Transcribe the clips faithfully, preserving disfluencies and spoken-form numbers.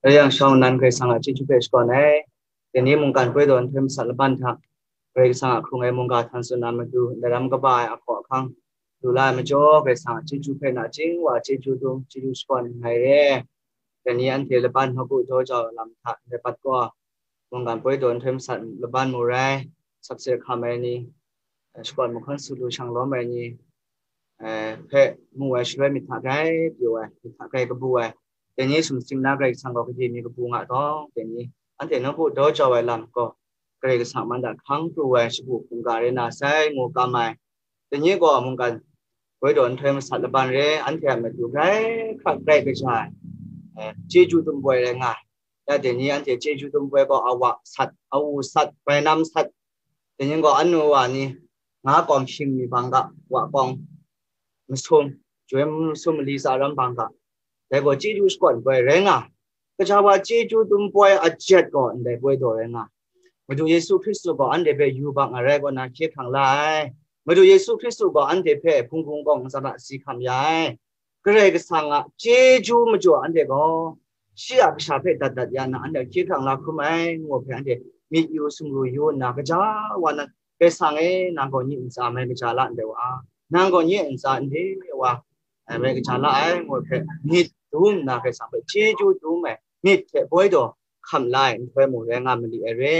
Rai yang shawng nnan Karai Kasang a chyeju hpe shakawn ai. Dai ni mungkan poi daw nhtoi masat laban hta, Karai Kasang a hkrung ai mungga htan tsun na matu, daram kaba ai ahkaw ahkang, lu la ai majaw, Karai Kasang a chyeju hpe nachying wa chyeju dum, chyeju shakawn nngai re. Dai ni anhte laban nawku daw jau ai lam hta, dai pat gaw, mungkan poi daw nhtoi masat laban mu rai, sakse hkam ai ni, shakawn mahkawn su lu shang lawm ai ni, eh, hpe mu ai shaloi myit hta grai pyaw ai, myit hta grai kabu ai, dai ni sumsing na Karai Kasang gaw gade mi kabu nga tawng, dai ni anhte nawku daw jau ai lam gaw, Karai Kasang man da hkang pru ai shagu hkungga rai na sai, ngu kam ai. Dai ni gaw mungkan poi daw nhtoi masat laban re, anhte a matu grai hkrak grai kaja ai, eh, chyeju dum poi rai nga ai. Ya dai ni anhte chyeju dum poi gaw awa sat, awu sat, bainam sat, dai ni gaw anu wa ni, nga kawng shing mi bang ga, wa kawng masum, joi masum mali tsa ram bang ga, dai gaw chyeju shakawn poi rai nga ai. Kaja wa chyeju dum poi a jet gaw ndai poi daw rai nga ai. Madu Yesu Hkristu gaw anhte hpe yubak nga rai kaw na hkye hkrang la ai. Madu Yesu Hkristu gaw anhte hpe hpung hpung kawng ntsa hta si hkam ya ai. Karai Kasang a chyeju majaw anhte gaw shi a kasha hpe dat dat ya na anhte hkye hkrang la hkrum ai, ngu hpe anhte myit yu sumru yu nna, kaja wa nan, Karai Kasang e, nang gaw nye ntsa mai kaja la ndai wa, nang gaw nye ntsa ndai wa, eh, mai kaja la ai, ngu hpe myit dum nna, Karai Kasang hpe chyeju dum ai myit hte boi daw hkam la ai nhtoi mung rai nga mali ai re.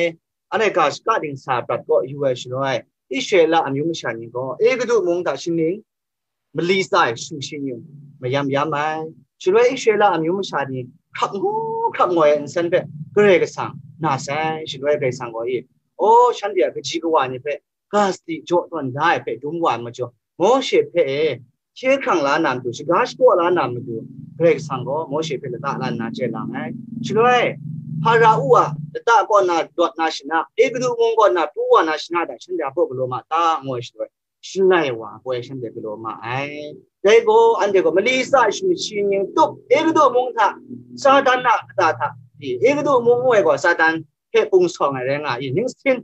Anhte ga shaka dingsa prat kaw yu ai shaloi, Israela amyu masha ni gaw Egutu mung hta shingning mali tsa ai shu shi yu, mayam yam ai. Shaloi Israela amyu masha ni hkrap ngu hkrap ngoi ai nsen hpe Karai Kasang na sai. Shaloi Karai Kasang gaw i, o, shanhte a kaji kawa ni hpe ga sadi jaw tawn da ai hpe dum wa ai majaw, Mawshe hpe e hkye hkrang la na matu, shaga shakaw la na matu, Karai Kasang gaw Mawshe hpe lata la nna chye lang ai. Shaloi Hpara-u a lata kaw na dawt na shana, Egutu mung kaw na pru wa na shana hta shanhte a hpaw galaw ma ta, ngu ai shaloi, shalai wa poi shanhte galaw ma ai. Dai gaw anhte gaw mali tsa shu shi ning tup, Egutu mung hta, Satan a lata hta, Egutu mung ngu ai gaw Satan hpe pung sawng ai rai nga i, ningsin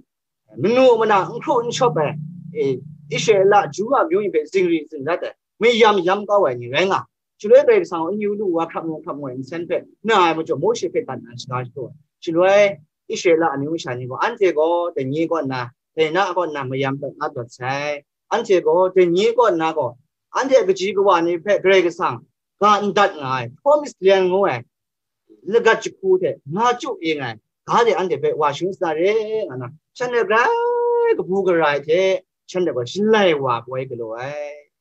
manu mana n hkru n shawp ai, e, Israela Ju a mying hpe zingri zingrat ai, mayam yam kau ai ni rai nga. Shaloi Karai Kasang n yu lu wa hkrap ngu hkrap ngoi nsen hpe na ai majaw, Mawshe hpe dat na shaga shadaw ai. Shaloi Israela amyu masha ni gaw, anhte gaw dai ni kaw nna, dai na kaw nna mayam dat na dawt sai. Anhte gaw dai ni kaw nna gaw, anhte a kaji kawa ni hpe Karai Kasang ga n dat nga ai, Promised Land ngu ai, lagat jahku hte nga chyu ing ai ga de anhte hpe wa shangun sa re, nga na, shanhte grai kabu gara ai hte, shanhte gaw shalai wa poi galaw ai.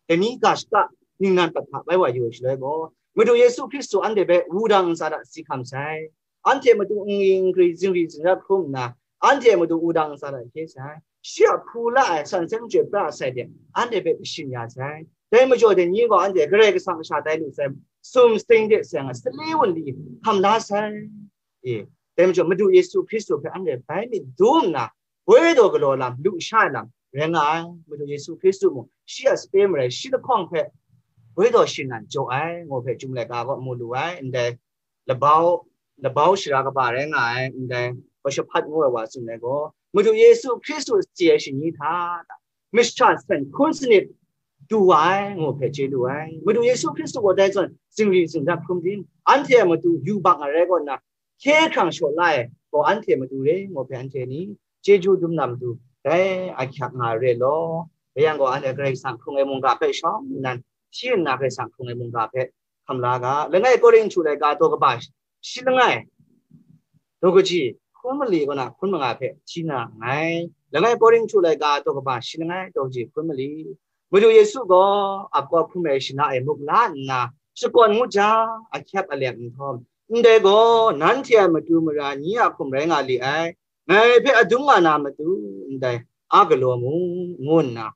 Dai ni ga shaka ningnan pat hta bai wa yu ai shaloi gaw, Madu Yesu Hkristu anhte hpe wudang ntsa hta si hkam sai. Anhte matu n-, n-, zingri zingrat hkrum nna, anhte matu wudang ntsa hta hkye sai. Shi a hku la ai san seng chyoi pra sai de, anhte hpe kashin ya sai. Dai majaw dai ni gaw anhte Karai Kasang kasha tai lu sai, sumsing de seng ai sali wunli hkam la sai. E, dai majaw Madu Yesu Hkristu hpe anhte bai myit dum nna, boi daw galaw lam, lu sha ai lam rai nga ai. Madu Yesu Hkristu mung shi a sape marai shi lahkawng hpe boi daw shi nan jaw ai, ngu hpe Chyum laika gaw mu lu ai. Ndai labau, labau shara kaba rai nga ai, ndai Hpawshahpat ngu ai wa tsun ai gaw, Madu Yesu Hkristu chye ai shani hta, masha san hkun sanit du wa ai, ngu hpe chye lu ai. Madu Yesu Hkristu gaw dai zawn zingri zingrat hkrum tim, anhte a matu yubak nga rai kaw nna, hkye hkrang shaw la ai gaw anhte matu re, ngu hpe anhte ni chyeju dum na matu, dai ahkyak nga re law. Rai yang gaw, anhte Karai Kasang hkrung ai mungga hpe shawng nnan, shi nna Karai Kasang hkrung ai mungga hpe hkam la ga. Langai Korinhtu laika daw kaba shi langai, daw kaji hkun mali kaw na hkun manga hpe hti na nngai. Langai Korinhtu laika daw kaba shi langai, daw kaji hkun mali. Madu Yesu gaw ap kaw hkrum ai shana e muk la nna, shakawn ngut jang, ahkyep alep nhtawm, ndai gaw nanhte a matu mara ni a hkum rai nga li ai, ngai hpe adum nga na matu ndai a galaw mu, ngu nna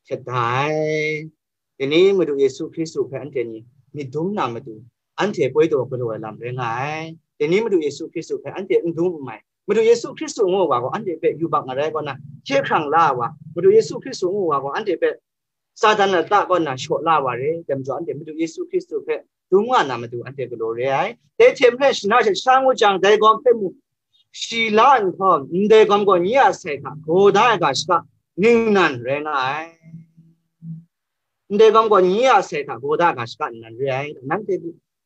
htet da ai. Dai ni Madu Yesu Hkristu hpe anhte ni myit dum na matu, anhte poi daw galaw ai lam rai nga ai. Dai ni Madu Yesu Hkristu hpe anhte n dum n mai. Madu Yesu Hkristu ngu wa gaw anhte hpe yubak nga rai kaw na, hkye hkrang la ai wa, Madu Yesu Hkristu ngu wa gaw anhte hpe Satan lata kaw na shaw la wa re, dai majaw anhte Madu Yesu Hkristu hpe dum nga na matu anhte galaw re ai. Dai hte maren shana hte sha ngut jang, dai gawm hpe mu shi la nhtawm, ndai gawm gaw nye a sai hta gaw da ai ga shaka ningnan rai nga ai. Ndai gawm gaw nye a sai hta gaw da ai ga shaka ningnan re ai. Nanhte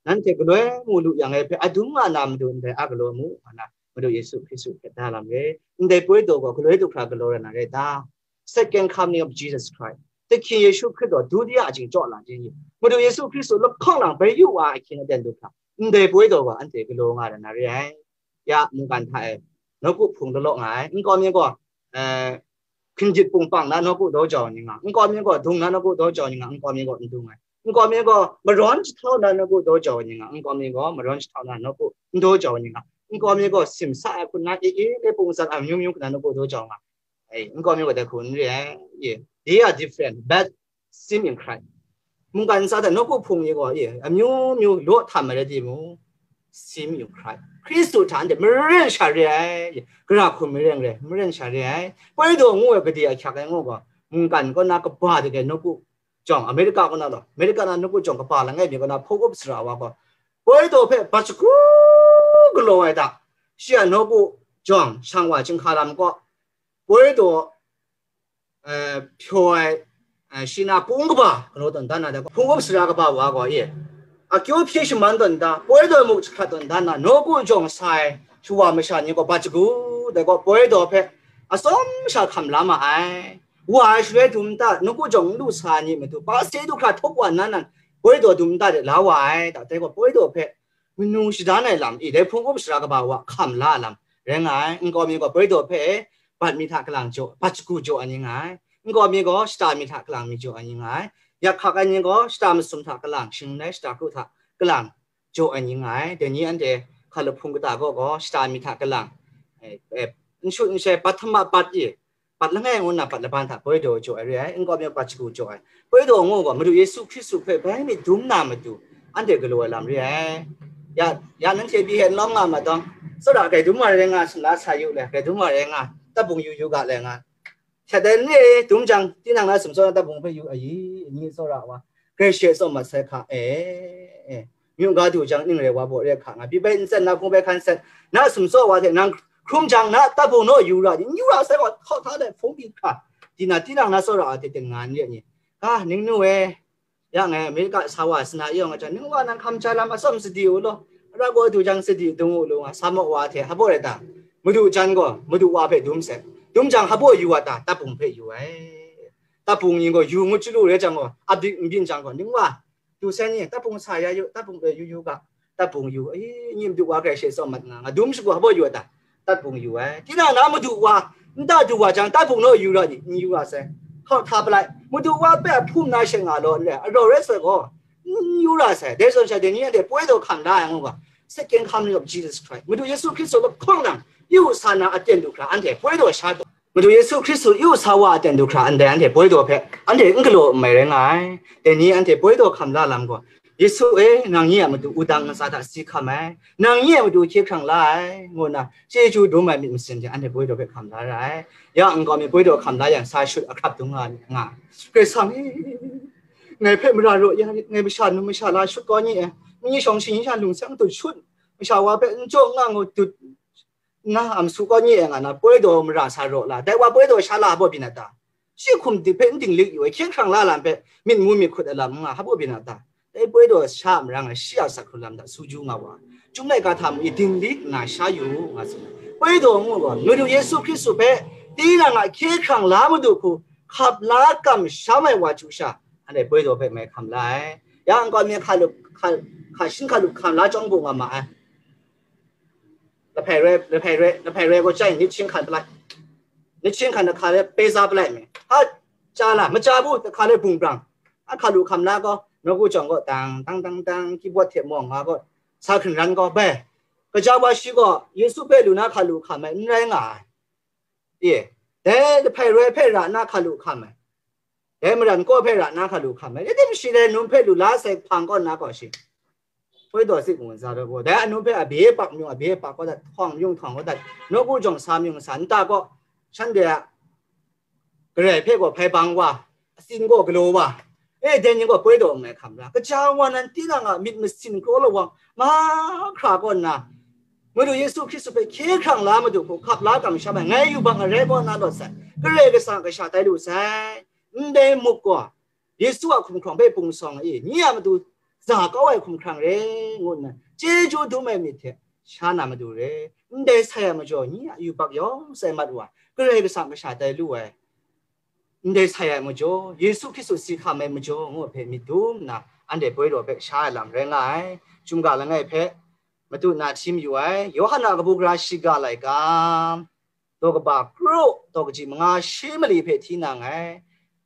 nanhte galoi mu lu yang e hpe adum nga na matu ndai a galaw mu, nga na Madu Yesu Hkristu hpe da lam re. Ndai poi daw gaw galoi du hkra galaw ra na re ta? Second coming of Jesus Christ. Dahkyen Yesu Hkristu gaw dutiya a jingchyaw la jin ni, Madu Yesu Hkristu lahkawng lang bai yu wa ahkying aten du hkra, ndai poi daw gaw anhte galaw nga ra na re ai. Ya, mungkan hta e, nawku hpung lalaw nga ai. Nkau mi gaw, eh, hkinjit pungpang na nawku daw jau ai ni nga, nkau mi gaw dung na nawku daw jau ai ni nga, nkau mi gaw n dung ai. Nkau mi gaw marawn jahtau na nawku daw jau ai ni nga, nkau mi gaw marawn jahtau na nawku n daw jau ai ni nga, nkau mi gaw simsa ai hku na, e e le pungzan ai myu myu hku na nawku daw jau nga. Ai, nkau mi gaw dai hku n re ai. Ye, they are different, but same in Christ. Mungkan ntsa hta nawku hpung ni gaw, ye, amyu myu law htam ai rai timung, same in Christ. Hkristu hta anhte maren sha re ai, ye, gara hku maren re, maren sha re ai. Poi daw ngu ai gade ahkyak ai ngu gaw, mungkan kaw na kaba de nawku jawng, Amerika kaw na law, Amerika na nawku jawng kaba langai mi kaw na hpung up sara wa gaw, poi daw hpe bat shagu galaw ai hta, shi a nawku jawng shang wa chyinghka lam kaw, poi daw, eh, pyaw ai, eh, shi na pung kaba galaw tawn dan na dai gaw, hpung up sara kaba wa gaw, ye, akyu hpyi shaman tawn da, poi daw muk jahkrat tawn dan na, nawku jawng sa ai shawa masha ni gaw bat shagu, dai gaw poi daw hpe atsawm sha hkam la ma ai. Wa ai shaloi dum nta, nawku jawng n lu sa ai ni matu, pa se du hkra htup wa nnan nan, poi daw dum nta de la wa ai, dai gaw poi daw hpe manu shadan ai lam, i dai hpung up sara kaba wa hkam la ai lam rai nga ai. Nkau mi gaw poi daw hpe bat mi hta kalang jaw, bat shagu jaw ai ni nga ai. Nkau mi gaw shata mi hta kalang mi jaw ai ni nga ai. Yak hkak ai ni gaw shata masum hta kalang, shing n rai shata kru hta kalang jaw ai ni nga ai. Dai ni anhte hkalup hpung kata gaw gaw shata mi hta kalang, eh, eh, n shut n shai, bat hta ma bat i, bat langai ngu nna bat laban hta poi daw jaw ai re ai, nkau mi bat shagu jaw ai. Poi daw ngu gaw Madu Yesu Hkristu hpe bai myit dum na matu anhte galaw ai lam re ai. Ya, ya nanhte bi hte n lawm nga ma dawng, tsawra grai dum wa rai nga, sumla sa yu le, grai dum wa rai nga, tabung yu yu ga le nga. Shat dai ni e, dum jang, tinang na sumsawra tabung hpe yu ai, ni tsawra wa, grai she tsawm mat sai hka, e, e. Myu ga du jang ning rai wa baw re hka nga, pyi bai n tsat na hkung bai hkan sat, na sumsawra wa hte nang hkrum jang, na tabung naw yu ra ni, n yu ra sai gaw, hkau hta let hpung byin hkra, di na tinang na tsawra a hte ten nga n re ni, ga, ningnu e, yang e, Amerika sa wa sana yawng a jang, ning wa nang hkam ja lam atsawm sadi u law, ara gaw du jang sadi dung u law nga, sa maw wa hte, hpa baw rai ta? Madu jan gaw, madu wa hpe dum sai. Dum jang, hpa baw yu wa ta? Tabung hpe yu ai. Tabung yin gaw, yu ngut chyalu rai jang gaw, abik n byin jang gaw, ning wa, du sai ni, tabung sa ya yu, tabung hpe yu yu ga, tabung yu, e, nyi madu wa grai she tsawm mat nga, nga dum shagu hpa baw yu wa ta? Tabung yu ai. Tinang na madu wa, nta du wa jang, tabung naw yu ra ni, n yu ra sai. Hkau hta palai, madu wa hpe a hpum na she nga law n rai, arau rai sai gaw, n yu ra sai. Dai zawn sha, dai ni anhte poi daw hkam la ai ngu ga, Second Coming of Jesus Christ, Madu Yesu Hkristu lahkawng nang, yu sa na aten du hkra, anhte poi daw sha taw, Madu Yesu Hkristu yu sa wa aten du hkra, anhte, anhte poi daw hpe, anhte n galaw n mai rai nga ai. Dai ni anhte poi daw hkam la lam gaw, Yesu e, nang nyi a matu wudang ntsa hta si hkam ai, nang nyi a matu hkye hkrang la ai, ngu nna chyeju dum ai myit masin hte anhte poi daw hpe hkam la ra ai. Ya nkau mi poi daw hkam la yang, sa shut ahkrap dung nga, nga, Karai Kasang e, ngai hpe mara raw ya rit, ngai masha num masha la shut kau ni e, myi shawng shingyi sha lung seng tut shut, masha wa hpe n jaw n nga ngu dut nna, am su kau ni e, nga na poi daw mara sa raw la, dai wa poi daw sha la hpa baw byin a ta? Shi hkum dip hpe n dinglik yu ai, hkye hkrang la lam hpe myit mu myit hkut ai lam n nga, hpa baw byin a ta? Dai poi daw sha a marang e, shi a asak hkrung lam hta su ju nga wa, Chyum laika hta mu i dinglik nna sha yu nga tsun ai. Poi daw ngu gaw, Madu Yesu Hkristu hpe tinang a hkye hkrang la madu hku hkap la kamsham ai wa chyu sha, anhte poi daw hpe mai hkam la ai. Ya nkau mi hkalup, hka, hka shin hkalup hkam la chyawm bu nga ma ai. Lahpai roi, lahpai roi, lahpai roi gaw chyai, nit chying hkan palai. Nit chying hkan hta hka le peza palai me. Ha, chya la, maja bu, hka le bung brang. A hkalu hkam la gaw, nawku jawng gaw, tang, tang, tang, tang, keyboard hte mawng nga gaw, sa hkringran gaw, bai. Kaja wa shi gaw, Yesu hpe lu na hkalu hkam ai, n rai nga ai. Ye, dai lahpai roi hpe ra na hkalu hkam ai. Dai maran kaw hpe ra na hkalu hkam ai. Rai tim shi dai num hpe lu la sai hpang kaw na gaw shi. Poi daw zik ngu n sa rawt gaw, dai anum hpe a bye pak myung, a bye pak kau dat, htawng myung htawng kau dat, nawku jawng sa myung sa nta gaw, shanhte a garai hpe gaw hpai bang wa, atsin gaw galaw wa, e, dai ni gaw poi daw nngai hkam ra, kaja wa nan tinang a myit masin kraw lawang mahkra kaw nna, Madu Yesu Hkristu hpe hkye hkrang la madu hku hkap la kamsham ai, ngai yubak arai kaw na lawt sai, Karai Kasang a kasha tai lu sai, ndai muk gaw, Yesu a hkumhkrang hpe pung sawng ai, nye a matu za kau ai hkumhkrang re, ngu nna chyeju dum ai myit hte sha na matu re, ndai sai a majaw, nye a yubak yawng sai mat wa, Karai Kasang masha tai lu ai, ndai sai ai majaw, Yesu Hkristu si hkam ai majaw, ngu hpe myit dum nna, anhte poi daw hpe sha ai lam rai nga ai. Chyum ga langai hpe matu na hti mayu ai. Yawhan a kabu gara shiga laika, daw kaba kru, daw kaji manga shi mali hpe hti nang ai.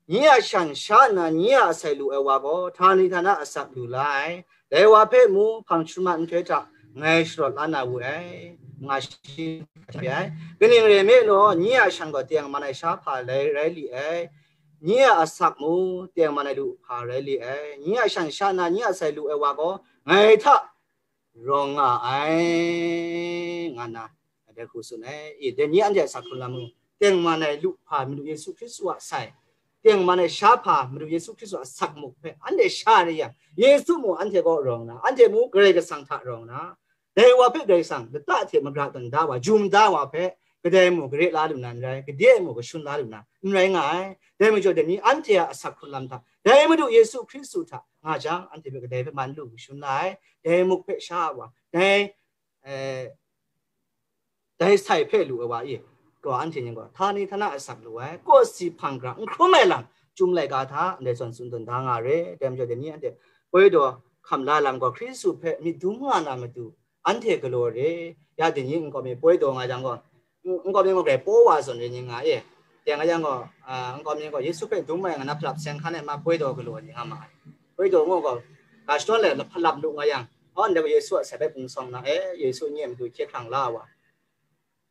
Nye a shan sha nna nye a asai lu ai wa gaw, htani htana asak lu la ai. Dai wa hpe mu, hpang hkrum a nhtoi hta ngai sharawt la na wu ai. Manga shi hta ai. Kaning rai nme law, nye a shan gaw tengman ai sha hpa rai, rai li ai. Nye a asak mu, tengman ai lu hpa rai li ai. Nye a shan sha nna nye a asai lu ai wa gaw, ngai hta rawng nga ai, nga na, dai hku tsun ai. I, dai ni anhte a asak hkrun lam mung, tengman ai lu hpa Madu Yesu Hkristu a sai, tengman ai sha hpa Madu Yesu Hkristu a asak muk hpe anhte sha re yang, Yesu mung anhte kaw rawng na, anhte mung Karai Kasang hta rawng na, dai wa hpe Karai Kasang lata hte magra tawn da wa, jum da wa hpe, kadai mung gare la lu na n rai, gade mung kashun la lu na n rai nga ai. Dai majaw, dai ni anhte a asak hkrun lam hta, dai Madu Yesu Hkristu hta nga jang, anhte hpe kadai hpe man lu kashun la ai. Dai muk hpe sha wa, dai, eh, dai sai hpe lu ai wa e, gaw anhte ning gaw, htani htana asak lu ai, kawsi hpang gara n hkrum ai lam, Chyum laika hta ndai zawn tsun tawn da nga re. Dai majaw, dai ni anhte poi daw hkam la lam gaw, Hkristu hpe myit dum nga na matu, anhte galaw re. Ya dai ni nkau mi poi daw nga jang gaw, nkau mi gaw grai paw wa zawn re ning nga e. Teng a yang gaw, a, nkau mi gaw Yesu hpe dum ai nga na hpalap seng hkan e ma poi daw galaw ni nga ma ai. Poi daw ngu gaw, ga shadawn le hpalap lu nga yang, aw, ndai gaw Yesu a sai hpe pung sawng na, e, Yesu nye a matu hkye hkrang la wa.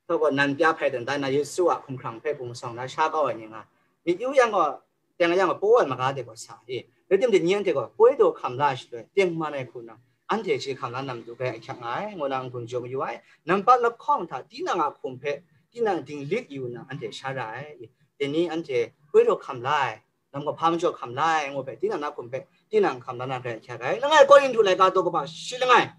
Hkau gaw nan pya hpai dan dan na Yesu a hkumhkrang hpe pung sawng na sha kau ai ni nga. Myit yu yang gaw, teng a yang gaw paw ai maga de gaw sa e. Rai timung, dai ni anhte gaw poi daw hkam la ai shaloi, tengman ai hku nang, anhte shi hkam la na matu grai ahkyak nga ai, ngu na n-gun jaw mayu ai. Nampat lahkawng hta tinang a hkum hpe tinang dinglik yu nna anhte sha ra ai. Dai ni anhte poi daw hkam la ai, lam kahpa majaw hkam la ai, ngu hpe tinang na hkum hpe tinang hkam la na grai ahkyak ai. Langai Korinhtu laika daw kaba shi langai,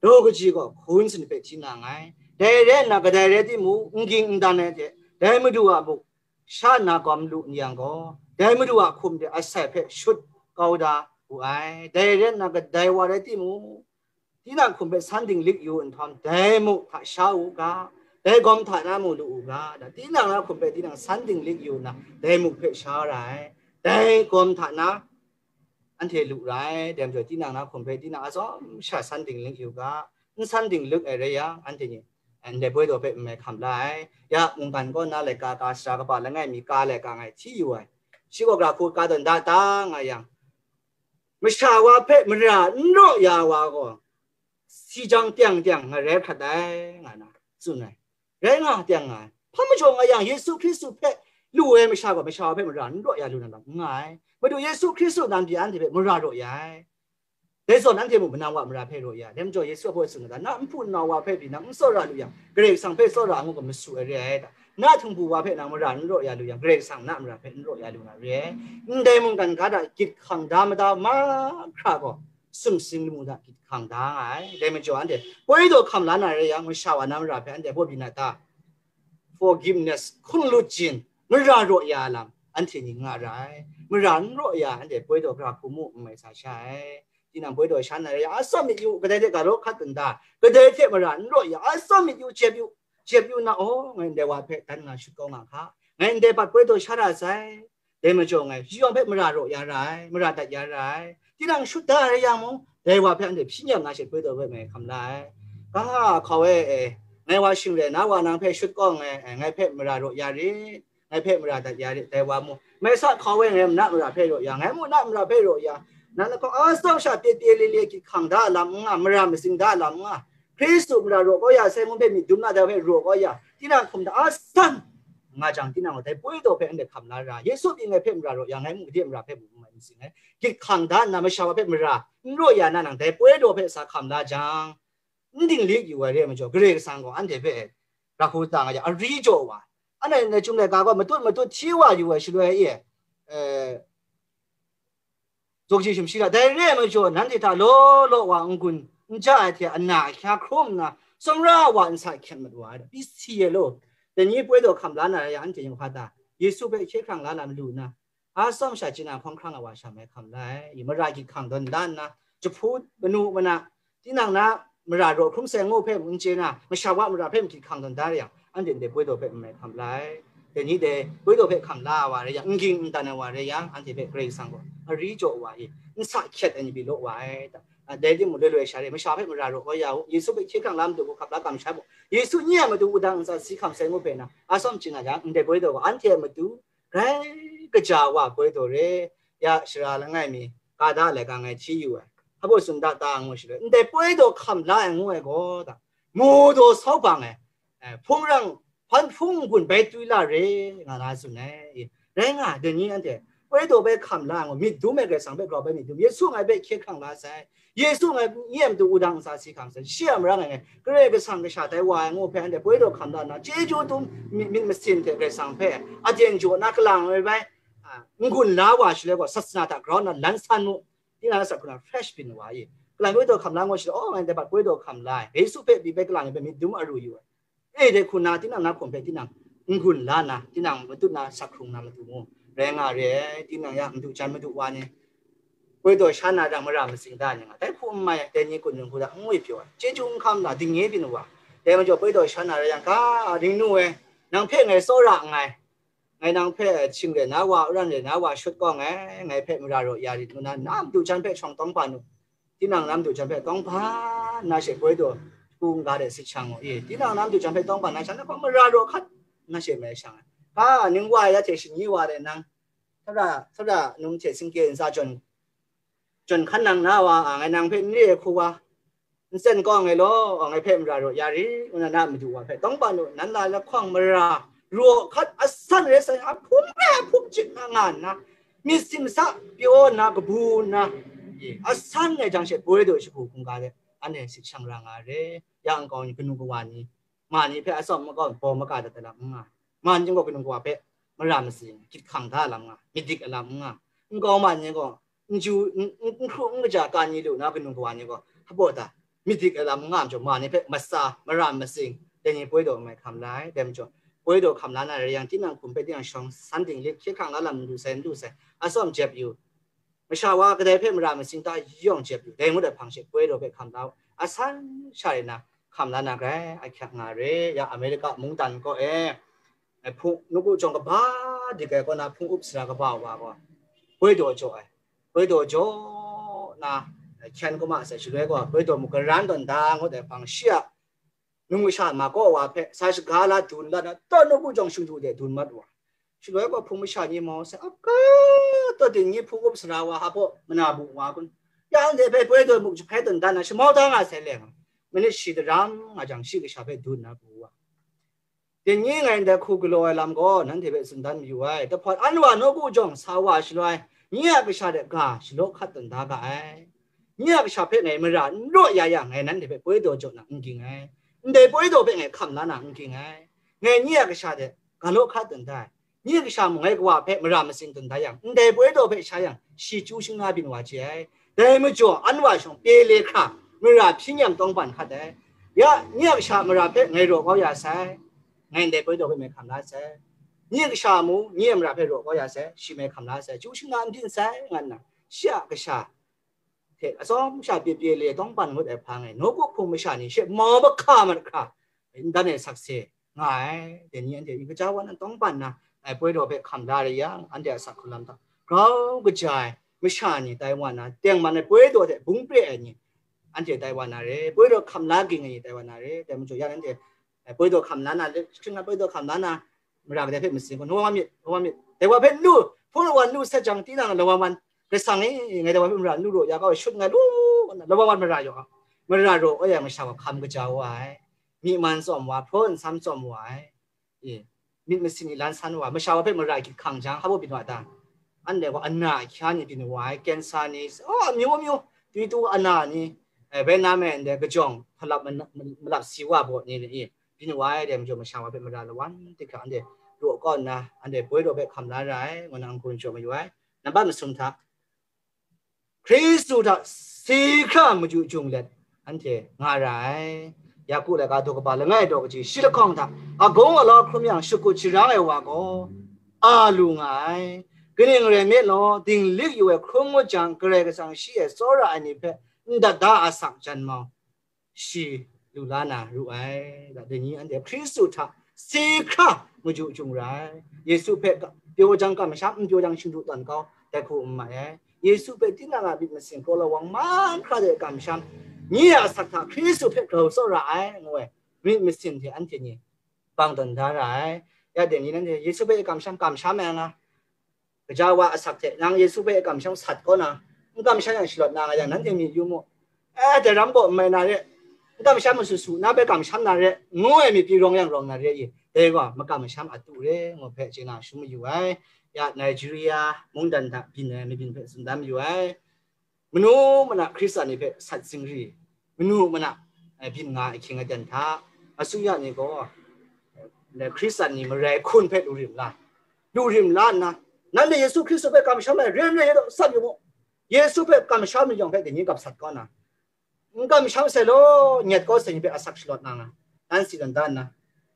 daw kaji gaw hkun sanit hpe hti na nngai. Dai rai nna, kadai rai timung, n ging n dan ai hte, dai Madu a muk sha nna gawm lu n yang gaw, dai Madu a hkum de asai hpe shut kau da wu ai. Dai rai nna, kadai wa rai timung, tinang hkum hpe san dinglik yu nhtawm, dai muk hta sha u ga, dai gawm hta na mu lu u ga, da, tinang na hkum hpe tinang san dinglik yu nna, dai muk hpe sha ra ai. Dai gawm hta na anhte lu ra ai. Dai majaw, tinang na hkum hpe tinang atsawm sha san dinglik yu ga, n san dinglik ai rai yang, anhte ni ndai poi daw hpe n mai hkam la ai. Ya, mungkan kaw na laika ka sara kaba langai mi ka laika ngai hti yu ai. Shi gaw gara hku ka tawn da ta nga yang, masha wa hpe mara n raw ya wa gaw, si jang teng teng nga rai hkrat ai, nga na tsun ai. Rai nga teng nga ai. Hpa majaw nga yang, Yesu Hkristu hpe lu ai masha gaw, masha wa hpe mara n raw ya lu na lam n nga ai. Madu Yesu Hkristu nan pyi anhte hpe mara raw ya ai. Dai zawn anhte mung manang wa mara hpe raw ya. Dai majaw Yesu a baw tsun na, na nhpu nau wa hpe pyi nang n tsawra lu yang, Karai Kasang hpe tsawra ngu ga masu ai re ai ta? Na htingbu wa hpe nang mara n raw ya lu yang, Karai Kasang na mara hpe n raw ya lu na re ai. Ndai mungkan ga hta gyit hkang da mada mahkra gaw, sumsing lamu hta gyit hkang da nga ai. Dai majaw anhte poi daw hkam la na re yang, masha wa na mara hpe anhte baw byin na ta? Forgiveness, hkun lut jin, mara raw ya lam, anhte ni nga ra ai. Mara n raw ya, anhte poi daw gara hku mu n mai sa sha ai. Tinang poi daw sha na re yang, atsawm myit yu, kadai hte ga law hkat n da, kadai hte mara n raw ya, atsawm myit yu, jep yu, jep yu na, aw, ngai ndai wa hpe dan nga shut kau nga hka, ngai ndai bat poi daw sha ra sai. Dai majaw ngai, shi yawng hpe mara raw ya ra ai, mara dat ya ra ai. Tinang shut da ai rai yang mung, dai wa hpe anhte hpyi nyam na she poi daw hpe ngai hkam la ai. Ga hkau e, e, ngai wa shing rai na wa nang hpe shut kawng ai, e, ngai hpe mara raw ya rit, ngai hpe mara dat ya rit, dai wa mung. Mai sa hkau e, ngai na mara hpe raw ya, ngai mung na mara hpe raw ya. Nang lahkawng atsawm sha pye pye le le gyit hkang da lam n nga, mara matsing da lam n nga. Hkristu mara raw kau ya sai ngu hpe myit dum na dai hpe raw kau ya, tinang hkum da asan nga jang, tinang gaw dai poi daw hpe anhte hkam la ra, Yesu pyi ngai hpe mara raw ya, ngai mung gade mara hpe mung n mai matsing ai. Gyit hkang da nna masha wa hpe mara n raw ya na nang dai poi daw hpe sa hkam la jang, n dinglik yu ai re ai majaw, Karai Kasang gaw anhte hpe ra hku ta nga jang, ari jaw wa, anhte ndai Chyum laika gaw matut matut hti wa yu ai shaloi e, e, Zuk ji shim shi ra, dai re ai majaw, nanhte hta law law wa n-gun n ja ai hte ana ahkya hkrum nna, tsawmra wa nsa hkyen mat wa ai, pyi si ai law. Dai ni poi daw hkam la na rai yang, anhte yawng hpa ta, Yesu hpe hkye hkrang la na malu nna, atsawm sha chyeju hkawng hkrang ai wa sha mai hkam la ai, mara gyit hkang dawn la nna, jahpu manu mana, tinang na mara raw hkrum sai ngu hpe n chye na, masha wa mara hpe mahkyit hkang tawn da re yang, anhte ndai poi daw hpe n mai hkam la ai. Dai ni dai poi daw hpe hkam la ai wa rai yang, n ging n dan ai wa rai yang, anhte hpe Karai Kasang gaw ari jaw wa i, n sa hkyet ai ni pyi law wa ai. Dai timung, loi loi sha re, masha hpe mara raw kau ya u, Yesu hpe hkye hkrang la matu hku hkap la kamsham u, Yesu nye a matu wudang ntsa si hkam sai ngu hpe na, a tsawm chye na jang, ndai poi daw gaw anhte a matu grai kaja wa poi daw re, ya shara langai mi, ka da laika ngai hti yu ai, hpa baw tsun da ta ngu shi let, ndai poi daw hkam la ai ngu ai gaw, da, mu daw sau bang ai, eh, hpung rang, hpan hpung n-gun bai twi la re, nga na tsun ai. Rai nga, dai ni anhte, poi daw bai hkam la ai ngu, myit dum ai Karai Kasang hpe grau bai myit dum, Yesu ngai hpe hkye hkrang la sai, Yesu ngai nye a matu wudang ntsa si hkam sai, shi a mara ngai ngai, Karai Kasang kasha tai wa ai ngu hpe, anhte poi daw hkam la nna, chyeju dum myit, myit masin hte Karai Kasang hpe aten jaw na kalang ai bai, a, n-gun la wa shaloi gaw, sasana hta grau nna lan san mu, tinang na sat hku na fresh byin wa i, kalang poi daw hkam la ngu shi, oh, ngai dai bat poi daw hkam la ai, Yesu hpe pyi bai kalang ai hpe myit dum aru yu ai. E, dai hku na, tinang na hkum hpe tinang n-gun la na, tinang matut na sak hkrung na matu mu. Rai nga re ai, tinang ya madu jan madu wa ni, poi daw sha na jang mara matsing da ni nga, dai hku n mai ai, dai ni kun nung hku da n ngwi pyaw ai, chyeju n hkam la, dingnye byin wa. Dai majaw poi daw sha na rai yang, ga, ning nu e, nang hpe ngai tsawra nngai, ngai nang hpe shing re na wa, aran re na wa shut kawng ai, ngai hpe mara raw ya rit ngu na, na madu jan hpe shawng tawng ban u. Tinang na madu jan hpe tawng ban na she poi daw hku n-ga de sit shang u i, tinang na madu jan hpe tawng ban na sha, na gaw mara raw hkat na she mai shang ai. Ga, ning wa ya hte shingyi wa de nang, sara, sara num hte singke ntsa jawn, jawn hkan nang na wa, a, ngai nang hpe n re ai hku wa, n tsen kawng ai law, ngai hpe mara raw ya rit, ngu na na madu wa hpe tawng ban u, nan la lahkawng mara raw hkat asan rai sai, a hpung rai a hpung chyit na nga nna, myit simsa pyaw nna, kabu nna, asan ai jang she poi daw shagu hkungga de, anhte sit shang ra nga ai re. Ya nkau ni, kanu kawa ni, ma ni hpe atsawm makau bawng maka dat ai lam n nga ai. Ma ni gaw kanu kawa hpe mara matsing, hkyit hkang da ai lam n nga ai, myit dik ai lam n nga ai. Nkau ma ni gaw n ju, n, n, n hkru n kaja ka ni lu na kanu kawa ni gaw, hpa baw ta, myit dik ai lam n nga ai majaw, ma ni hpe matsa, mara matsing, dai ni poi daw n mai hkam la ai. Dai majaw, poi daw hkam la na rai yang, tinang hkum hpe tinang shawng san dinglik, hkye hkrang la lam n lu sai, n lu sai, atsawm jep yu. Masha wa kadai hpe mara matsing ta yawng jep yu, dai ngut ai hpang she poi daw hpe hkam la u, asan sha rai na, hkam la na grai ahkyak nga re. Ya Amerika mungdan kaw e, eh, hpung, nawku jawng kaba dik ai kaw na hpung up sara kaba wa gaw, poi daw jaw ai, poi daw jaw na, eh, hkyen kuma sai, shaloi gaw poi daw muk garan tawn da ngut ai hpang, shi a num kasha ma kaw wa hpe sa shaga la dun la na, taw nawku jawng shingdu de dun mat wa. Shaloi gaw hpung masha ni mau sai, ap ga, taw ding ni hpung up sara wa hpa baw mana bu wa kun, ya anhte hpe poi daw muk jahpai tawn da na shamau da nga sai leng, manit shi daram nga jang, shi kasha hpe dun na bu wa. Dai ni ngai ndai hku galaw ai lam gaw nanhte hpe tsun dan mayu ai. Dahpawt an wa nawku jawng sa wa shaloi, nye a kasha de ga shalaw hkat tawn da ga ai. Nye a kasha hpe ngai mara n raw ya yang, ngai nanhte hpe poi daw jaw na n ging ai. Ndai poi daw hpe ngai hkam la na n ging ai. Ngai nye a kasha de ga law hkat tawn da ai. Nye kasha mung ngai kawa hpe mara matsing tawn da yang, ndai poi daw hpe sha yang, shi chyu shingna byin wa chye ai. Dai majaw, an wa shawng pye le hkra, mara hpyi nyam tawng ban hkat ai. Ya, nye a kasha mara hpe ngai raw kau ya sai, ngai ndai poi daw hpe mai hkam la sai. Nye kasha mung, nye a mara hpe raw kau ya sai, shi mai hkam la sai, chyu shingna n byin sai, nga nna, shi a kasha hte atsawm sha pye pye le tawng ban ngut ai hpang e, nawku hpung masha ni she mau mahka mat hkra, n dan e sakse nga ai. Dai ni anhte yu kaja wa na tawng ban na, ai poi daw hpe hkam la re yang, anhte a sak hku lam hta grau kaja ai masha ni tai wa na, tengman ai poi daw hte bung pre ai ni, anhte tai wa na re, poi daw hkam la ging ai ni tai wa na re. Dai majaw ya anhte, eh, poi daw hkam la na, le, hkring na poi daw hkam la na, mara kadai hpe matsing gaw, nawa myit, nawa myit, dai wa hpe n lu, hpung lawan n lu sat jang, tinang lawan wan, Karai Kasang e, ngai dai wa hpe mara n lu raw ya kau, shut nga lu, lawan wan mara yaw, mara raw ai masha gaw hkam kaja wa ai, myi man tsawm wa, hpraw nsam tsawm wa ai, e, myit masin ni lan san wa, masha wa hpe mara hkyit hkang jang, hpa baw byin wa ta? Anhte gaw ana ahkya ni byin wa ai, kensa ni, oh, amyu amyu, twi tu ana ni, eh, bai na me ndai kajawng hkalap mana-, malap si wa baw ni, e, byin wa ai, dai majaw masha wa hpe mara lawan tik hkra anhte raw kau nna, anhte poi daw hpe hkam la ra ai, ngu na n-gun jaw mayu ai. Nambat masum hta, Hkristu hta si hkra machyu jung let anhte nga ra ai. Yaku laika daw kaba langai daw kaji shi lahkawng hta, agaw alau hkrum yang shakut sharang ai wa gaw a lu nga ai. Kaning rai nme law, dinglik yu ai hkrum ngut jang, Karai Kasang shi e tsawra ai ni hpe n dat da a sak jan mau, shi lu la na ru ai. Dai ni anhte Hkristu hta si hkra maju jung ra ai. Yesu hpe pyaw jang kamsham, n pyaw jang shingdu tawn kau, dai hku n mai ai. Yesu hpe tinang a myit masin kraw lawang mahkra de kamsham, nye a asak hta Hkristu hpe grau tsawra ai, ngu ai myit masin hte anhte ni bang tawn da ra ai. Ya dai ni nanhte Yesu hpe kamsham, kamsham ai nga, gaja wa asak hte nang Yesu hpe kamsham sat kau na, n kamsham yang shalawt na nga yang, nanhte myit yu mu. Eh, dai ram gaw n mai na re, n kamsham masu su, na hpe kamsham na re, ngu ai myit pyi rawng yang rawng na re i, dai gaw makam masham atu re, ngu hpe chye na shum mayu ai. Ya Nigeria mungdan hta byin ai mabyin hpe tsun dan mayu ai. Manu mana Hkristan ni hpe sat zingri, manu mana, eh, byin nga ai hkying aten hta, asuya ni gaw, eh, Hkristan ni marai hkun hpe lu rim la, lu rim la nna, nanhte Yesu Hkristu hpe kamsham ai re n re, sat yu mu. Yesu hpe kamsham ni yawng hpe dai ni gapsat kau na, n kamsham sai law, nyet kau sai ni hpe asak shalawt na nga, nan si dan dan na,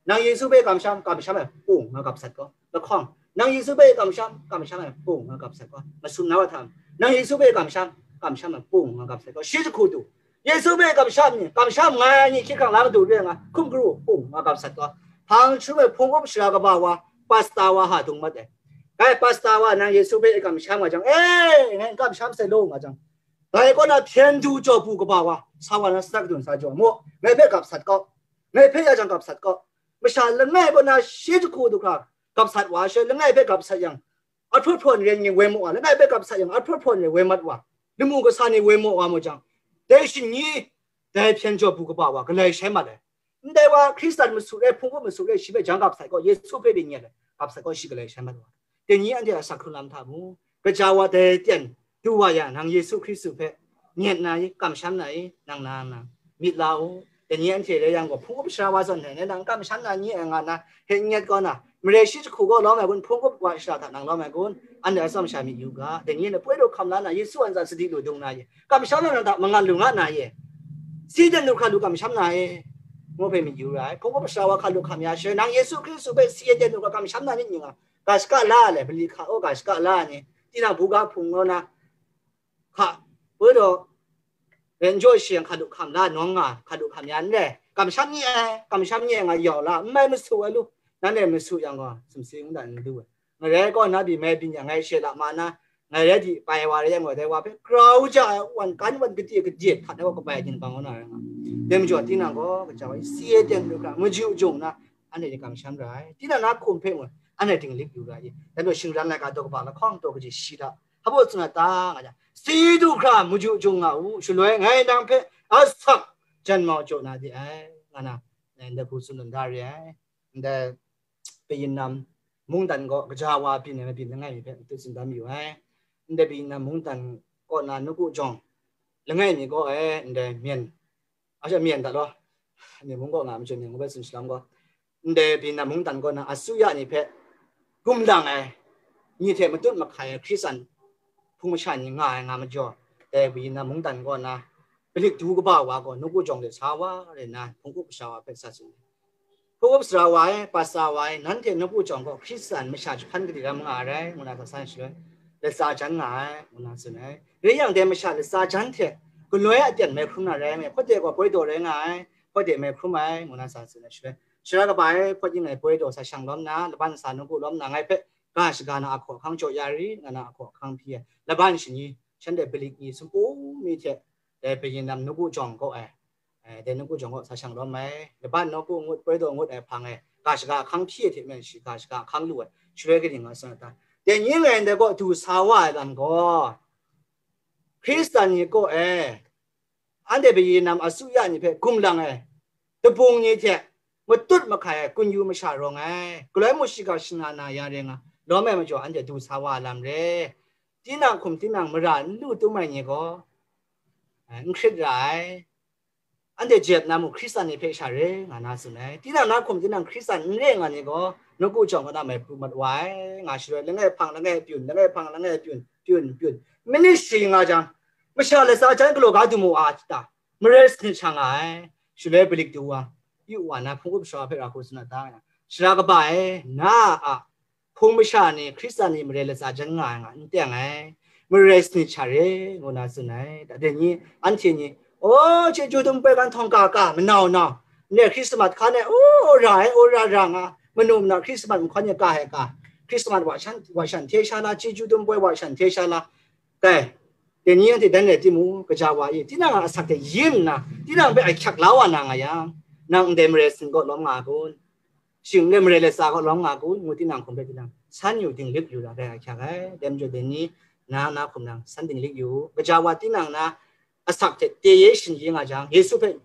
nang Yesu hpe kamsham, kamsham ai pung nga gapsat kau. Lahkawng, nang Yesu hpe kamsham, kamsham ai pung nga gapsat kau. Masum na wa htam, nang Yesu hpe kamsham, kamsham ai pung nga gapsat kau. Shi jahku du, Yesu hpe kamsham ni, kamsham nga ai ni hkye hkrang la madu re nga, hkum garu pung nga gapsat kau. Hpang hkrum ai hpung up sara kaba wa, pasta wa ha dung mat ai. Dai pasta wa nang Yesu hpe kamsham nga jang, e, ngai n kamsham sai law nga jang, dai kaw na hpyen du jaw bu kaba wa, sa wa na sadak dun sa jaw mu, ngai hpe gapsat kau, ngai hpe ya jang gapsat kau. Masha langai kaw na shi jahku du hkra gapsat wa, shi langai hpe gapsat yang, ahpraw hpraw ni rai ngi woi mu wa, langai hpe gapsat yang, ahpraw hpraw ni rai woi mat wa, lamu kasa ni woi mu wa mu jang, dai shingni, dai hpyen jaw bu kaba wa, galai shai mat ai. Ndai wa Hkristan masu rai, hpung up masu rai, shi hpe jang gapsat gaw, Yesu hpe byin nyet ai, gapsat gaw, shi galai shai mat wa. Dai ni anhte a asak hkrung lam hta mu, gaja wa dai ten du wa ya, nang Yesu Hkristu hpe nyet na i, kamsham na i, nang na nang myit la u. Dai ni anhte rai yang gaw, hpung up sara wa zawn hte nang kamsham na ni ai nga na, hpe n nyet kau na, marai shi jahku gaw lawm ai kun, hpung up wa sara hta nang lawm ai kun, anhte atsawm sha myit yu ga. Dai ni anhte poi daw hkam la na, Yesu a ntsa sadi lu dung na ye, kamsham na nang hta mangan lu nga na ye, si ten lu hkra lu kamsham na e, ngu hpe myit yu ra ai. Hpung up sara wa hkra lu hkam ya she, nang Yesu Hkristu hpe si ten lu hkra kamsham na myit yu nga, ga shaka la ai, bali hka aw ga shaka la ai ni, tinang buga hpung law na, hka, poi daw, ren jaw shi yang hka lu hkam la, nawng nga, hka lu hkam ya n rai, kamsham ni ai, kamsham ni ai nga yau la, n mai masu ai lu, nanhte masu yang gaw, sumsing n dan n du ai. Ngarai kaw na pyi mai byin yang, ngai she la ma na, ngai rai di pai wa rai yang gaw, dai wa hpe grau ja ai, wan kan wan gade gade htat ai wa kabai ginbang wa na rai nga. Dai majaw, tinang gaw, kaja wa si e ten lu hkra, maju jung na, anhte ni kamsham ra ai. Tinang na hkum hpe mung, anhte dinglik yu ra i. Dai majaw, shingran laika daw kaba lahkawng taw kaji shi hta, hpa baw tsun na ta nga jang, si du hkra, maju jung nga u, shaloi ngai nang hpe asak jan mau jaw na de ai, nga na, ndai hku tsun lun da re ai. Ndai Kayin nam mungdan gaw kaja wa byin ai mabyin langai mi hpe matu tsun dan mayu ai. Ndai Kayin nam mungdan kaw na nawku jawng langai mi gaw e, ndai myen, a sha myen dat law, myen mung kaw nga ai majaw, myen ngu bai tsun shalam gaw, ndai Kayin nam mungdan kaw na asuya ni hpe gumlang ai, ni hte matut mahkai ai Hkristan hpung masha ni nga ai nga majaw, dai Kayin nam mungdan kaw na, Galik du kaba wa gaw nawku jawng de sa wa rai nna, hpung up masha wa hpe sa tsun ai. Hpung up sara wa e, pasta wa e, nanhte nawku jawng gaw Hkristan masha jahpan gade ram nga ai rai, ngu na sa san shaloi, latsa jan nga ai, ngu na tsun ai. Rai yang, dai masha latsa jan hte galoi aten mai hkrum na rai nme, hpawt de gaw poi daw rai nga ai, hpawt de mai hkrum ai, ngu na sa tsun ai shaloi, sara kaba e, hpawt yin ai poi daw sa shang lawm na, laban sa nawku lawm na, ngai hpe ga shaga na ahkaw ahkang jaw ya ri, nga na ahkaw ahkang hpyi ai, laban shani, shanhte Galik ni sumpu mi hte, dai Kayin nam nawku jawng kaw ai, eh, dai nawku jawng kaw sa shang lawm ai, laban nawku ngut, poi daw ngut ai hpang e, ga shaga ahkang hpyi ai hte maren shi ga shaga ahkang lu ai, shaloi kaning nga tsun a ta? Dai ni ngai ndai kaw du sa wa ai lam gaw, Hkristan ni kaw e, anhte Kayin nam asuya ni hpe gumlang ai, dabung ni hte matut mahkai ai kun yu masha rawng ai, galoi mung shiga shana na ya rai nga, lawm ai majaw anhte du sa wa ai lam re. Tinang hkum tinang mara n lu tum ai ni gaw, eh, n hkrit ra ai. Anhte jep na mung Hkristan ni hpe sha re nga na tsun ai. Tinang na hkum tinang Hkristan n re nga ni gaw, nawku jawng kaw na mai pru mat wa ai, nga shaloi, langai hpang, langai pyun, langai hpang, langai pyun, pyun, pyun, minit shi nga jang, masha latsa jan galaw ga du mu a ta? Marai sanit sha nga ai. Shaloi Galik du wa, yu wa na, hpung up shawa hpe ra hku tsun a ta? Sara kaba e, na a hpung masha ni Hkristan ni marai latsa jan nga ai nga n teng ai. marai sanit sha re, ngu na tsun ai. Dai ni, anhte ni, o, chyeju dum poi gan htawng ga ga, manau nau, ne Hkrismat hkan e, o, ra ai, o, ra ra nga, manu mana Hkrismat nhkawn e ga ai ga, Hkrismat wa shan, wa shan hte sha la, chyeju dum poi wa shan hte sha la, dai, dai ni anhte dan rai timung, kaja wa e, tinang a asak hte yin nna, tinang hpe ahkyak la wa na nga yang, nang ndai marai sanit kaw lawm nga a kun? Shing le marai lasa kaw lawm nga kun? Ngu tinang hkum hpe tinang san yu, dinglik yu la, rai ahkyak ai. Dai majaw dai ni, na, na hkum nang san dinglik yu u. Kaja wa tinang na asak hte teye shinji nga jang, Yesu hpe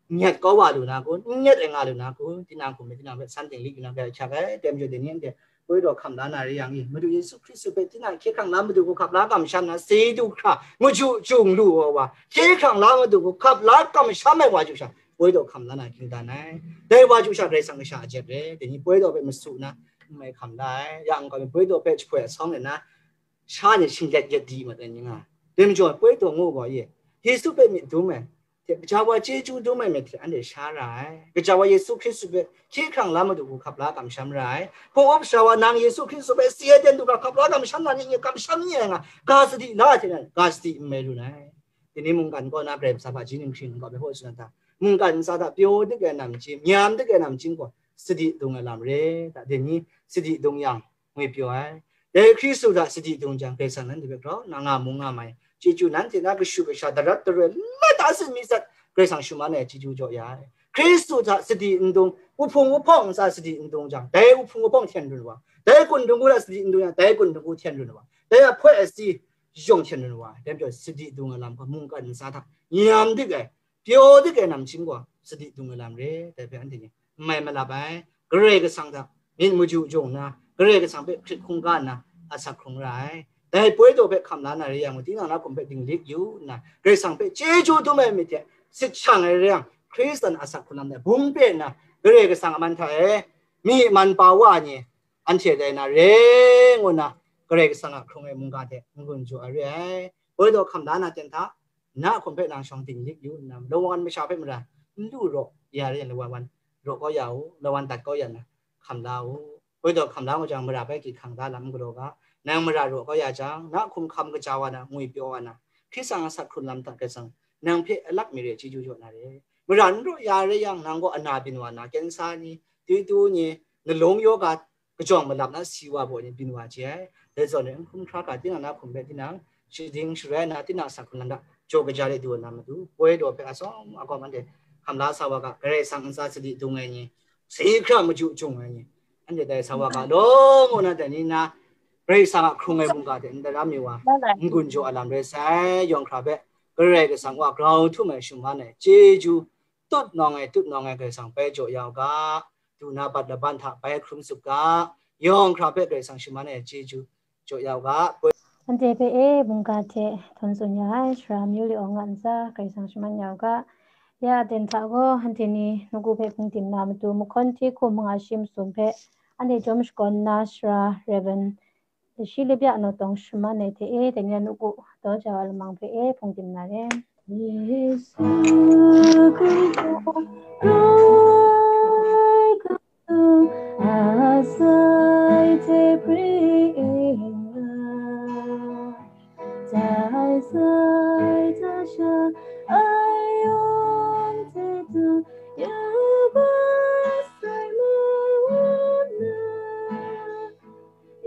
nyet kau wa lu na kun? N nyet ai nga lu na kun? Tinang hkum hpe tinang hpe san dinglik yu na, rai ahkyak ai. Dai majaw dai ni anhte poi daw hkam la na re yang i, Madu Yesu Hkristu hpe tinang hkye hkrang la Madu hku hkap la kamsham na, si du hkra, maju jung lu wa wa, hkye hkrang la Madu hku hkap la kamsham ai wa chyu sha, poi daw hkam la na ging dan ai. Dai wa chyu sha, Karai Kasang kasha a jep re, dai ni poi daw hpe masu na, n mai hkam la ai. Ya n kau mi, poi daw hpe jahpoi asawng le na, sha ni shinglet yet di mat ai ni nga. Dai majaw, poi daw ngu gaw ye, Yesu hpe myit dum ai, hte, kaja wa chyeju dum ai myit hte anhte sha ra ai. Kaja wa Yesu Hkristu hpe hkye hkrang la Madu hku hkap la kamsham ra ai. Hpung up sha wa nang Yesu Hkristu hpe si ai ten du hkra hkap la kamsham na ni, nye kamsham ni ai nga, ga sadi la hte nan, ga sadi n mai lu ai. Dai ni mungkan kaw na Karai Kasang hpaji ning hkring n kaw hpe hkaw tsun na ta? Mungkan ntsa hta pyaw dik ai namchying, myam dik ai namchying gaw sadi dung ai lam re ta? Dai ni sadi dung yang, ngwi pyaw ai. Dai Hkristu hta sadi dung jang, Karai Kasang nanhte hpe grau nna nga mu nga mai, chyeju nanhte na kashu kasha darat daroi lata sin mi sat, Karai Kasang shaman ai chyeju jaw ya ai. Hkristu hta sadi n dung, wuhpung wuhpawng ntsa sadi n dung jang, dai wuhpung wuhpawng hten run wa, dai kun dunggu hta sadi n dung jang, dai kun dunggu hten run wa, dai a hpoi asi yawng hten run wa, dai majaw sadi dung ai lam gaw mungkan ntsa hta nyam dik ai, pyaw dik ai namchying gaw sadi dung ai lam re, dai hpe anhte ni n mai malap ai. Karai Kasang hta myit maju jung nna, Karai Kasang hpe hkrit hkungga nna asak hkrung ra ai. Dai poi daw hpe hkam la na re yang, tinang na hkum hpe dinglik yu nna, Karai Kasang hpe chyeju dum ai myit hte sit shang ai re yang, Hkristan asak hkrung lam ai bum pe nna, Karai Kasang a man hta e myi man pa wa ai ni, anhte dai na re ngu nna, Karai Kasang a hkrung ai mungga hte n-gun jaw ai re ai. Poi daw hkam la na ten hta, na hkum hpe nang shawng dinglik yu nna, lawan masha hpe mara n lu raw ya re yang, lawan wan raw kau ya u, lawan dat kau ya nna, hkam la u. Poi daw hkam la ngu jang, mara bai kyi hkang da lam n galaw ga, nang mara raw kau ya jang, na hkum hkam kaja wa na, ngwi pyaw wa na, Hkristan a asak hkrung lam hta Karai Kasang nang hpe alak mi re chyeju jaw na re. Mara n raw ya re yang, nang gaw ana byin wa na, kensa ni, tuitu ni, nalung yawga kajawng malap na si wa baw ni byin wa chye ai. Dai zawn e, n hkrum hkra ga, tinang na hkum hpe tinang shading sharai na, tinang asak hkrung lam hta jaw kaja de du ai na matu, poi daw hpe atsawm agawm anhte hkam la sa wa ga, Karai Kasang ntsa sadi dung ai ni, si hkra maju jung ai ni, anhte dai sa wa ga, law ngu na dai ni na, Karai Kasang a hkrung ai mungga hte n daram mi wa, n-gun jaw a lam rai sai, yawng hkra hpe Karai Kasang wa grau htum ai shaman ai chyeju, tut nawng ai, tut nawng ai Karai Kasang bai jaw ya u ga, du na bat laban hta bai hkrum tsup ga, yawng hkra hpe Karai Kasang shaman ai chyeju jaw ya u ga. Anhte hpe e mungga hte htawn tsun ya ai, sara Myu Li Awng a ntsa Karai Kasang shaman ya u ga. Ya aten hta gaw, anhte ni nawku hpe hpung tim na matu, mahkawn hti hku manga shi masum hpe anhte jawm shakawn nna, sara Rev. Shi Labya Naw Tawng shaman ai hte e, dai ni a nawku daw jau ai lamang hpe e hpung tim na re. Yesu Hkristu, asai hte pring nga, dai sai hta sha ai yawng hte du, yu ba sai ma wa na,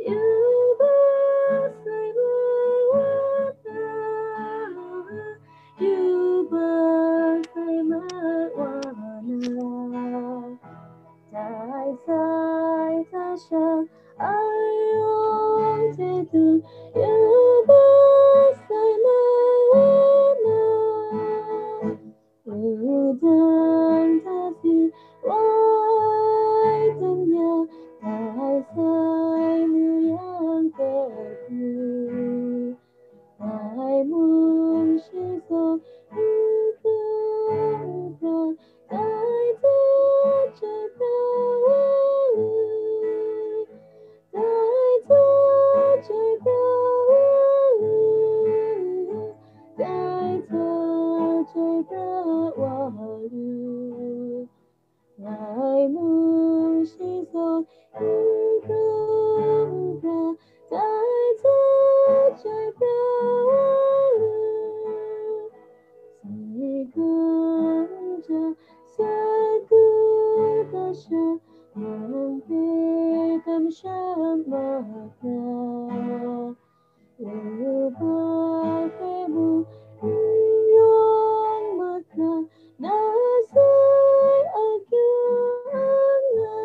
yu ba sai ma wa na, yu ba sai ma wa na. Sagu kasha, nang hpe kamsham mat na, Yubak hpe mung n rawng mat na, na sai akyu ang na,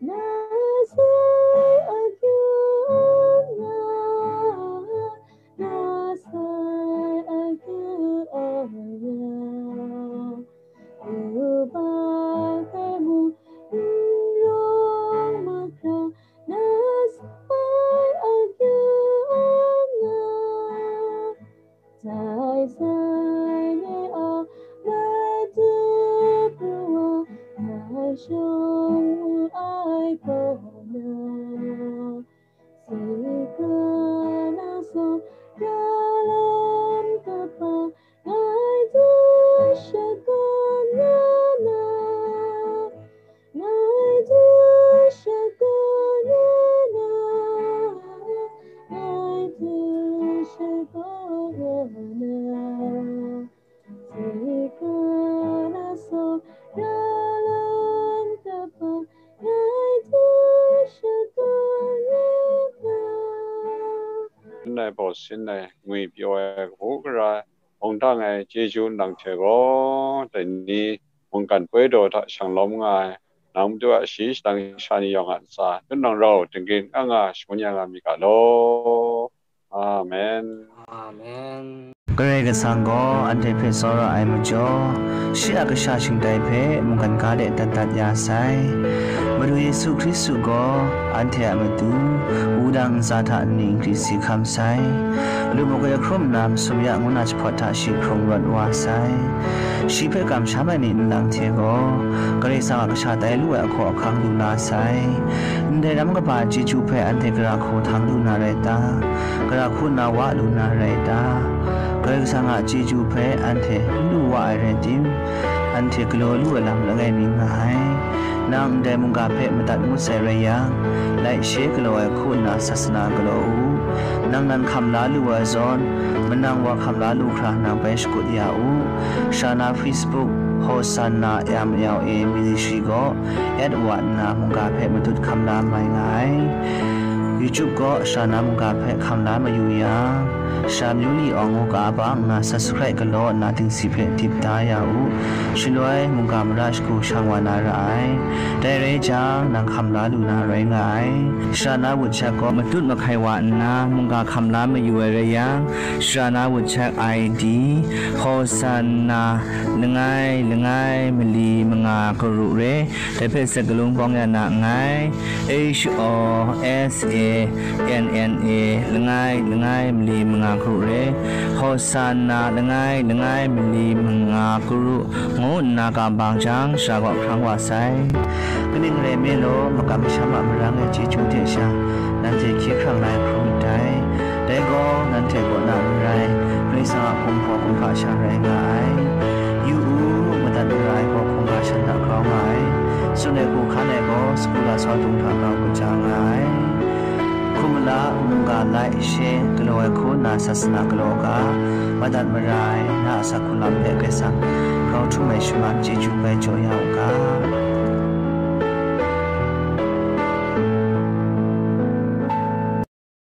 na sai akyu ang na, na sai akyu ang na. Yubak hpe mung n rawng mat na, na sai akyu ang na. Sai sai ni a madu pru wa, na shawng wu ai kaw na. Sika na sawng ya lam kaba, ngai du shakawn ya na, ngai du shakawn ya na, ngai du shakawn ya na. Sika na sawng ya lam kaba, ngai du shakawn ya na. Ndai baw sin ai ngwi pyaw ai kabu gara ai, hpung dang ai chyeju nang hte gaw, dai ni mungkan poi daw hta shang lawm nga ai, nang Madu a shayi shadang sha ni yawng a ntsa, tutnawng rau, dingrin nga nga, shangun ya nga mi ga law. Amen. Amen. Karai Kasang gaw anhte hpe tsawra ai majaw, shi a kasha shingtai hpe mungkan ga de dat dat ya sai. Madu Yesu Hkristu gaw anhte a matu wudang ntsa hta nni nkri si hkam sai. Lubuk e hkrum nna masum ya ngu na jahpawt hta shi hkrung rawt wa sai. Shi hpe kamsham ai ni nlang hte gaw, Karai Kasang a kasha tai lu ai ahkaw ahkang lu la sai. Ndai ram kaba chyeju hpe anhte gara hku htang lu na rai ta? Gara hku nna wa lu na rai ta? Karai Kasang a chyeju hpe anhte n lu wa ai rai tim, anhte galaw lu ai lam langai mi nga ai. Nang ndai mungga hpe madat ngut sai rai yang, like share galaw ai hku nna sasana galaw u. Nang nan hkam la lu ai zawn, manang wa hkam la lu hkra nang bai shakut ya u. Shana Facebook, Hosanna M L A Ministry gaw add wa nna mungga hpe matut hkam la mai nga ai. YouTube gaw Shana mungga hpe hkam la mayu yang, Sha Myu Li Awng ngu ka ba nna subscribe galaw nna dingsi hpe dip da ya u. Shaloi mungga mara shagu shang wa na ra ai. Dai rai jang, nang hkam la lu na rai nga ai. Shana WhatsApp gaw matut mahkai wa nna mungga hkam la mayu ai rai yang, Shana WhatsApp I D, Hosanna langai langai mali manga karu re, dai hpe sakalung bawng ya na nngai. H O S A N N A langai langai mali manga karu re, Hosanna langai langai mali manga karu ngu nna kam bang jang, sha gaw hkrang wa sai. Kaning rai nme law, makam masham a marang ai chyeju hte sha, nanhte hkye hkrang la ai hkrum ndai. Dai gaw, nanhte kaw na n rai, Karai Kasang a kumhpaw kumhpa sha rai nga ai. Yu u, madat mara ai gaw hkungga shan hta grau nga ai. Tsun ai hku hkan ai gaw, sagu lasau dung hta grau kaja nga ai. Hkum mala, mungga like, share galaw ai hku nna sasana galaw u ga, madat mara ai na a asak hku lam hpe Karai Kasang grau htum ai shaman chyeju bai jaw ya u ga.